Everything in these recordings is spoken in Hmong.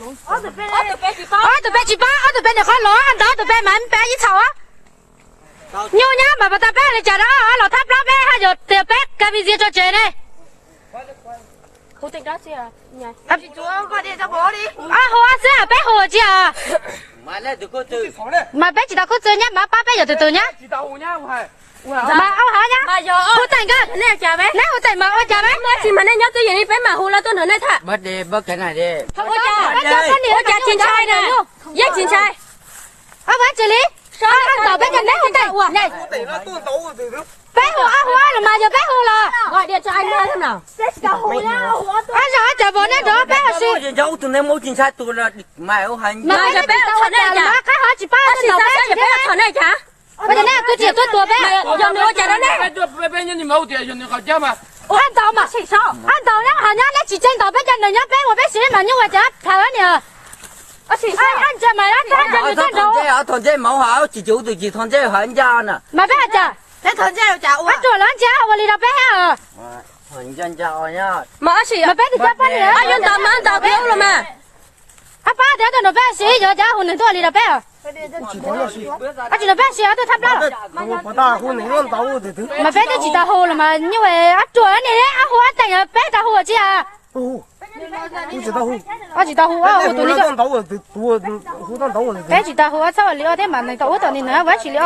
Ob tug peb tsis paub, ob tug peb niam qhuav los, ob tug peb mas peb ib txhaum. Nyuj nyab mas pas tas peb li cas rau los thab plaub peb haj yam tias peb ka vi zia tso tseg ne. Ob hu xwb peb hu tsis os. Mas peb tsis tau khub txwg nyab mas pab peb yog tus twg nyab. Mas ua hav nyab hu teem nkawd, neb hu teem mas ua cas mas. Tsis mas nej nyob twj ywm li peb mam hu los tuaj nrog nej tham. Ua cas tsis ntshai na, yeej tsis ntshai. Ob hu tsis li, ob ntaus peb cov neb hu teem. Peb hu ob hu los mas yog peb hu los. Ob zaug ob cov vauv nej nrog peb ua si. Mas peb tsis tau ua cas los qab ho tsis pab ntaus peb tsis li. Ua cas neb kwv tsis tuaj tua peb? Ob ntaus mas, ob ntaus nyob hav nyob neb tsis tseem ntaus peb cov neeg nyob peb ua peb siv mas nyuj ua cas thawv niam. Ab ntsia mas ab tag nrho nws tag nrho. Thaum ntej mas ua tsis tsis ua tus tsis thaum ntej hav ncaj na. Mas peb hais cas? Ab ruam los ntsia ua li rau peb thiab. Mas peb tus coj poj niam yuav ntaus mas ntaus kiag los mas. Ab pab tias tuaj nrog peb siv yog cas hu nws tuaj li rau peb. Ab tsis nrog peb siv tuaj thab plaub. Mas peb twb tsis tau hu los mas nyuj ab ruam ni ab hu ab teem peb tau hu tsis a. Tsis tau hu, hu tus li. Peb tsis tau hu txhob ua li ob thiab mas neeg tau ub tau ni na ua tsis li os.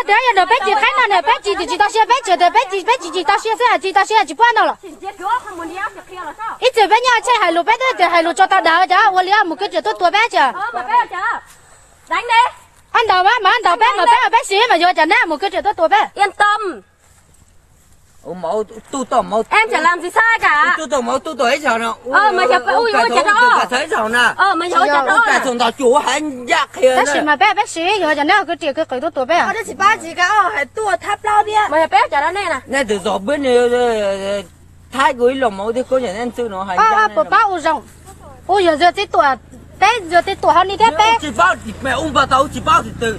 Tias yog nrog peb tsis qheb no niam peb tsis tsis tau siab peb tsis tias peb tsis peb tsis tsis tau siab xwb tsis tau siab tsis pub no los. Ib txwm peb nyob tshem hais lus peb twb tias hais lus tso tau dav cas ua li mus kwv tsis tuaj tua peb tsis. Ab ntaus mas ntaus peb mas peb peb siv mas yuav cas neb mus kwv tsis tuaj tua peb. Tab sis mas peb peb siv yuav cas neb kwv tsis kwv qws tuaj tua peb. Puas pab ua zoo, ua yog yog tib tuam, peb yog tib tuam hauv ni thiab peb.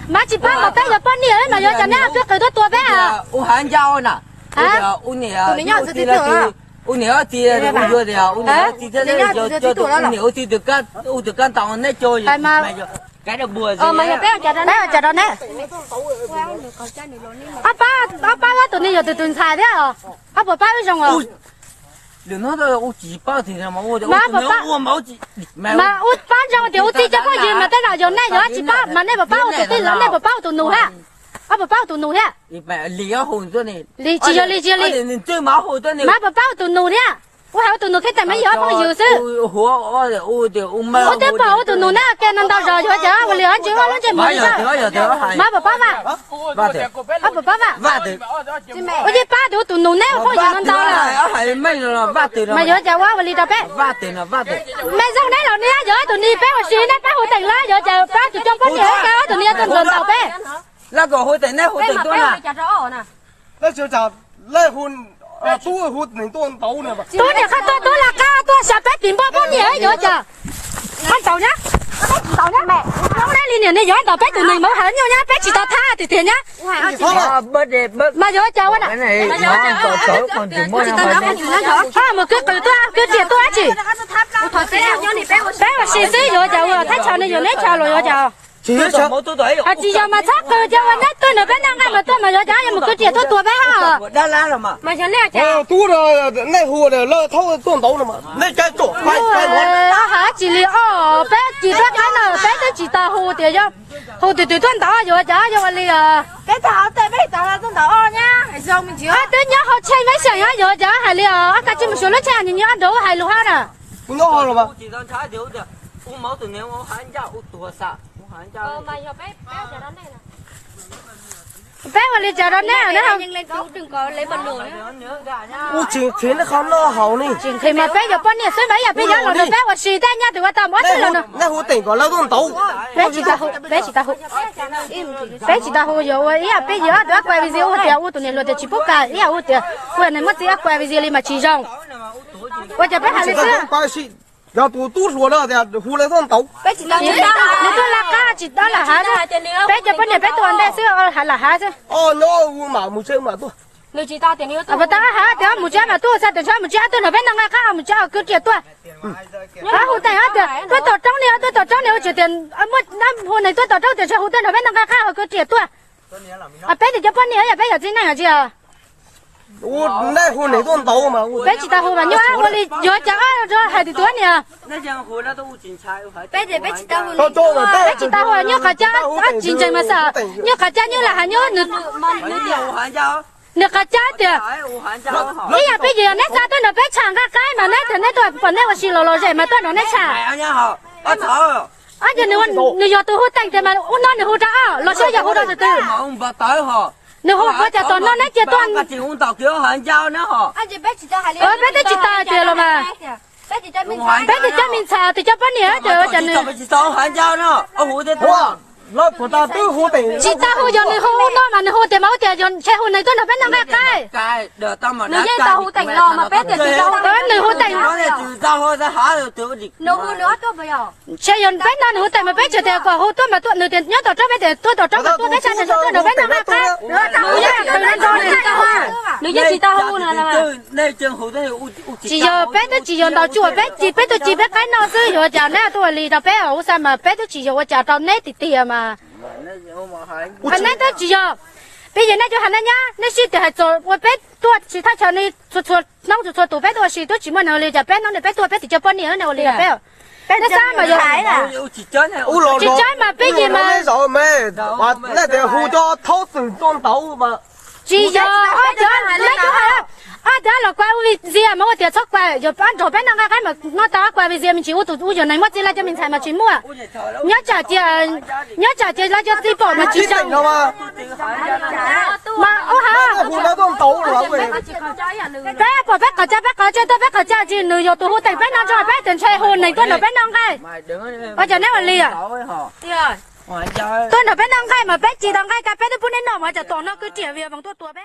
Mas tsis pab mas peb yog poj niam mas yuav cas neb kwv qws tuaj tua peb. Ua hav ncaj na. Tus me nyuam txiv, ua niam txiv, ua niam txiv thiab ua niam ua txiv tus kab ntaus neb coj. Peb ua cas rau neb. Ob pab ob tus ni yog tus tus ntxhais thiab os. Ob puas pab wb zoo os. Mas ua pab zoo tias ua txij cov phooj ywg mas tej zaum yog nej yog tsis pab mas nej puas pab ua tus tij laug nej puas pab ua tus nus thiab. Ob puas pab ua tus nus thiab. Li tsis yog li tsis yog li. Mas puas pab ua tus nus thiab. Ua hais ua tus nus thiab tes mas yog phooj ywg xwb. Ua twb pom ua tus nus neb ke no ntau zog yog cas ua li ob ntsis ua lub ntsej muag li. Mas puas pab vaj? Ob puas pab vaj? Ua yeej pab tias ua tus nus neb ua phooj ywg no ntau lawm. Mas yog cas ua ua li rau peb? Me zoo neb los niag yog ob tug ni peb ua si neb pab hu teem lawm yog cas pab tus coj poj niam ob tug ni tuaj ntaus peb. Tub niam qhov tuaj tub laj qab tuaj xyaw peb tim npoj poj niam yog cas? Qhov ntaus nyab, ntaus nyab me, ntaus nyab li niam ne yog ntaus peb tus neeg mas hais nyuj nyab peb tsis tau thab tiag tiag nyab. Mas yog cas ua na? Mus kwv qws tuaj kwv riam tuaj dab tsi? Peb ua si xwb yog cas ua thab chaw ne yog neb chaw los yog cas? Tsis yog mas txhob qw cia ua neb tuaj nrog peb noj nqaij mas tuaj mas yog cas yuav mus kwv riam tuaj tua peb hab. Tub, nej hu lawv thaub tuaj ntaus no. Has tsis li os, peb tsis pab qab no peb twb tsis tau hu tias yog hu tus twg tuaj ntaus yog cas yog ua li os. Peb twb nyob hauv tsheb meb xyeem yog cas hais li os, koj tsis mus xyuas lub tsheb nws nyob nraud hais lus hab na. Peb ua li cas rau neb? Tsis nqhis mas peb yog poj niam xwb mas ib yam peb yuav los nrog peb ua si tej nyab twg ua tau muab twg los no. Peb tsis tau hu, peb tsis tau hu, peb tsis tau hu, yog ua ib yam peb yuav ob tug kuaj video ua tias ua tus niam hluas tias tsis pub kam ib yam ua tias ua neeg muaj txiv ob kuaj video li mas tsis zoo. Ua cas peb hais li xwb. Yog tus tub hluas no tias hu lawv tuaj ntaus. Nws tuaj laj qab tsis tau lam hav, peb cov poj niam peb tuaj ntej xwb lam hav xwb. Nyob ua mam mus tsev mam tuaj. Pas tas has tias mus tsev mas tuaj xa tias ntshe mus tsev tuaj nrog peb noj nqaij qab mus tsev ho kwv riam tuaj. Hu teem tias tuaj tom roob ni, tuaj tom roob ni ua tsis tias muaj hu neeg tuaj tom roob tias ntshe hu tuaj nrog peb noj nqaij qab ho kwv riam tuaj. Peb tias cov poj niam yog peb yog txiv neej tsis peb tsis tau hu mas nyuaj ua li yuav cas hais tias tuaj niam. Peb tsis tau hu nyuj qhov cab, tsis ntseeg mas xav nyuj qhov cab nyuj lam has nyuj nws, nws qhov cab tias ib yam peb yim neb xa tuaj nrog peb tsham nqaij qaib mas neb tias neb tuaj pom neb ua si los los zem mas tuaj nrog neb tsham. Ces nws yog tus hu teem tias mas ub no nws hu rau los saib yog hu rau tus twg. Nws hu ua cas tom no neb cia tuaj. Peb twb tsis tau hais tias los mas. Peb tus cov me ntxhais tus cov poj niam tias ua cas nws tsis tau hu, yog nws hu no mas nws hu tias mas ua tias ntshe hu nws tuaj nrog peb noj nqaij qaib. Nws yeej tau hu teem los mas peb tias tsis tau hu teem. Nws hu teem, ntshe yog peb no nws hu teem mas peb tsis tias kom hu tuaj mas tuaj, nws tias nyob tom roob peb tias tuaj tom roob mas tuaj peb sab tias tuaj nrog peb noj nqaij qaib. Nws yeej tsis tau hu no. Tsis yog peb twb tsis yog ntaus tsuaj, peb ci peb tuaj ci peb qaib noj xwb, yuav cas neb tuaj ua li rau peb ua xa mas peb twb tsis yog ua cas rau neb tiag tiag mas. Neb twb tsis yog, peb yog neb cov hais neb nyab neb sib tias hais txog ua peb tuaj tsis thaj chaw ne, txhua txhua hnub txhua txhua tus peb tuaj ua si twb tsis muaj neeg li cas peb hnub no peb tuaj peb tus cov poj niam ne ua li rau peb. Neb xav mas yog tsis ceeb mas peb yim mas. Nej tias hu cov thaub xwm tuaj ntaus mas tsis yog ob cov, ob cov los kua ua video mas ua tias txhob kua, yog pab nrog peb noj nqaij qaib mas noj tau kua video me ntsis ua tus ua yog neeg muaj txiv lawv cov me ntxhais mas tsis muaj. Nyob tsam cia, nyob tsam cia lawv cov txiv pom mas tsis zoo. Mas ub ha, peb pom peb qhov cab peb qhov tsev tuaj peb qhov cab tsis nws yog tus hu teem peb no tso peb tias ntshe hu neeg tuaj nrog peb noj nqaij. Ua cas neb ua li? Tuaj nrog peb noj nqaij mas peb tsis tau nqaij ka peb twb pub neb noj mas cas tom no kwv riam via voos tuaj tua peb.